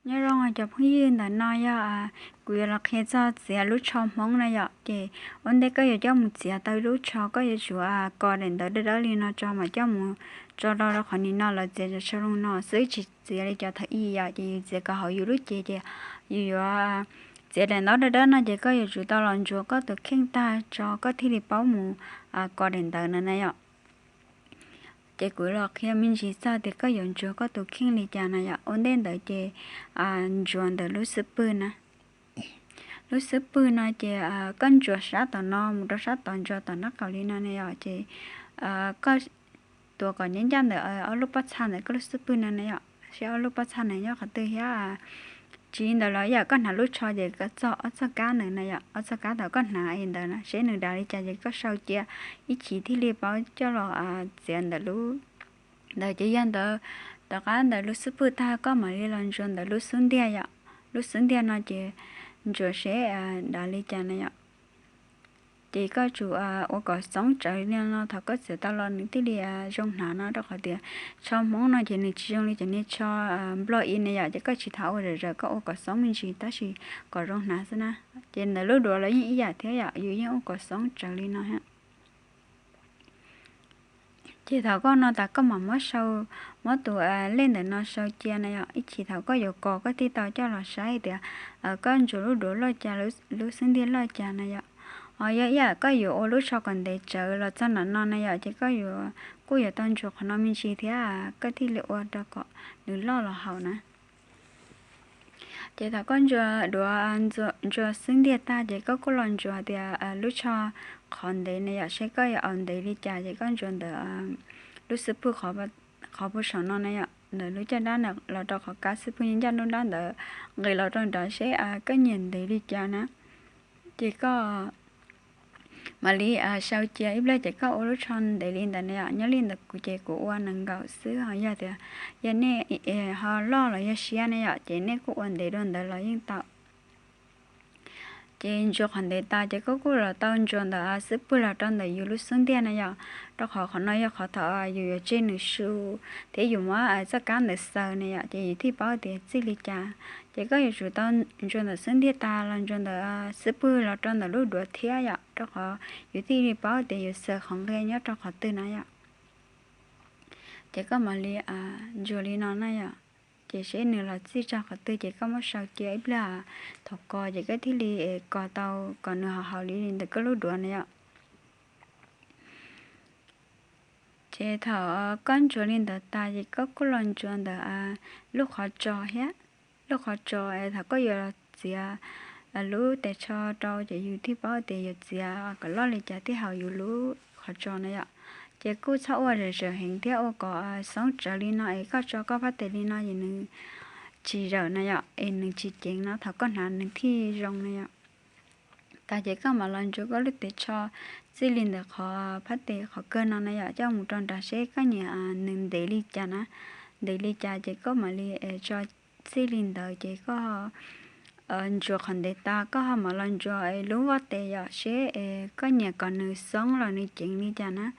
Nyob zoo cov phooj ywg, ntawm no yog kuv yuav los qhia txog txiav lub tsho Hmoob na yom. Ces ua ntej koj yuav coj mus txiav tau lub tsho, koj yuav tsum kos daim ntawv dawb dawb li no tso mas coj mus tso rau rau qhov nim no lawv txiav cov tsho zoo no xwb, tsis txiav li cov thaum ub yom. Ces yus txiav kom haum yus lub cev ces yus yuav txiav daim ntawv dawb dawb no ces koj yuav tsum tau los ntsuas koj tus kheej tag tso koj thiaj li paub mus kos daim ntawv no na yom. Ces kuv los qhia me ntsis txog tias koj yuav ntsuas koj tus kheej li cas na yom. Ua ntej ntawd ces ntsuas ntawm lub xub pwg na. Lub xub pwg no ces koj ntsuas sab tom no mus rau sab tod, ntsuas tom nraub qaum li no na yom. Ces koj tuav kom nyob ncaj ntawm ob lub pob txha ntawm koj lub xub pwg no na yom, seb ob lub pob txha ntawd nyob qhov twg thiab. Tsis li ntawd los yam koj hnav lub tsho ces koj txog ob txoj kab ntawd na yom, ob txoj kab thaum koj hnav li ntawd na, seb nws dav li cas ces koj sau cia ib chim thiaj li paub coj los txiav ntawm lub ntawd. Ces yog ntawd, tom qab ntawm lub xub pwg tag koj mam li los ntsuas ntawm lub xub ntiag yom. Lub xub ntiag no ces ntsuas seb dav li cas na yom. Ces koj tsum ua kom xoob tsawv li no, thaum koj txiav tau los nws thiaj li zoo hnav no, rau qhov tias tsho Hmoob no ces nws tsis zoo li cov niag tsho Nplog ib ne yom. Ces koj tsis tas ua zam zawm, koj ua kom xoob me ntsis tab sis kom zoo hnav xwb na. Ces ntawm lub duav los yeej ib yam thiab yom, yus yeej ua kom xoob tsawv li no thiab. Ces thaum koj no tas koj mam muab sau, muab tus lej ntawm no sau cia na yom. Ib chim thaum koj yuav kos koj thiaj tau coj los saib tias koj ntsuas lub duav loj cas, lub xub ntiag loj cas na yom. Ho yog ib yam koj yuav ua lub tsho kom ntev tsawv los txog nram no na yom, ces koj yuav, kuj yuav tau ntsuas qhov no me ntsis thiab koj thiaj li ua rau kom nws loj los haum na. Ces thaum koj ntsuas duav, ntsuas xub ntiag tag ces koj kuj los ntsuas tias lub tsho qhov ntev na yom, seb koj yuav aus ntev li cas. Ces koj ntsuas ntawm lub xub pwg qhov puag saum no na yom, ntawm lub caj dab na los rau qhov kab xub pwg, ncaj nruab nrab ntawd nqis los rau nrad seb koj nyiam ntev li cas na. Ces koj mam li sau cia ib pliag ces koj ua lub tsho ntev li ntawd na yom. Nyob li ntawm kuv ces kuv ua nees nkaum xwb, ho yog tias yog nej ho loj los yog siab na yom, ces nej kuj ua ntev dua ntawd los yeej tau. Ces ntsuas qhov ntev tas ces koj kuj los tau ntsuas ntawm xub pwg los rau ntawm yus lub xub ntiag na yom, rau qhov qhov no yog qhov thaum yus yuav tseg nws su thiab yus muab txoj kab ntawd xaws na yom, ces yus thiaj paub tias txij li cas. Ces koj yuav tsum tau ntsuas ntawm xub ntiag tas los ntsuas ntawm xub pwg los rau ntawm lub duav thiab yom, rau qhov yus thiaj li paub tias yus xaws qhov nqi nyob rau qhov twg na yom. Ces koj mam li ntsuas li no na yom. Ces seb nws los txij tso qhov twg ces koj muab sau cia ib pliag, thaum kos ces koj thiaj li kos tau kom nws haum haum li ntawm koj lub duav na yom. Ces thaum koj ntsuas li ntawd tas ces koj kuj los ntsuas ntawm lub qhov tsos thiab. Lub qhov tsos es thaum koj yuav los txiav lub tes tsho rau ces yus thiaj paub tias yuav txiav kom loj li cas thiaj haum yus lub qhov tsos na yom. Ces kuj txhob ua zam zawm heev thiab ua kom xoob tsawv li no es koj tso koj phab tes li no es nws tsis zawm na yom, es nws tsis ceev no, thaum koj hnav nws thiaj zoo na yom. Tas ces koj mam los ntsuas koj lub tes tsho txij li ntawm qhov phab tes qhov kawg no na yom, coj mus rau nrad seb koj nyiam nws ntev li cas na. Ntev li cas ces koj mam li tso txij li ntawd ces koj ntsuas qhov ntev tas koj ho mam los ntsuas lub voj tes yom, seb koj nyiam kom nws xoob los nws ceev li cas na.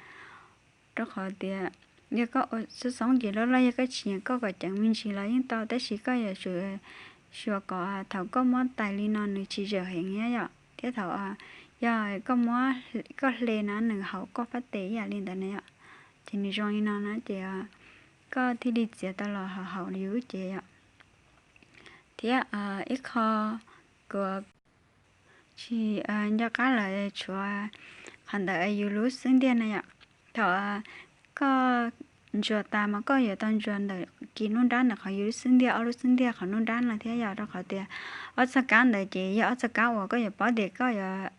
Rau qhov tias yog koj ua xoob xoob ces loj loj, yog koj tsis nyiam koj kom ceev me ntsis los yeej tau, tab sis koj yuav tsum xyuas kom thaum koj muab tais li no nws tsis zawm heev thiab yom, thiab thaum yog koj muab, koj hle na nws haum koj phab tes ib yam li ntawd na yom. Ces nws zoo li no na ces koj thiaj li txiav tau los haum yus lub cev yom. Thiab ib qho kuv tsis nco qab lawm tshuav qhov ntawm yus lub xub ntiag na yom. Thaum koj ntsuas tas mas koj yuav tau ntsuas ntawm kis nruab nrab ntawm qhov yus lub xub ntiag, ob lub xub ntiag qhov nruab nrab no thiab yom, rau qhov tias ob txoj kab ntawd ces yog ob txoj kab uas koj yuav paub tias koj yuav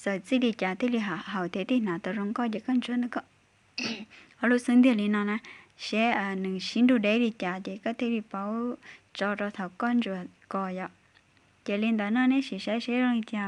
xaws txij li cas thiaj li haum thiab thiaj hnav tau zoo nkauj. Ces koj ntsuas ntawm koj ob lub xub ntiag li no na, seb nws sib nrug deb li cas ces koj thiaj li paub tso rau thaum koj ntsuas kos yom. Ces li ntawd no nej sim saib seb zoo li cas.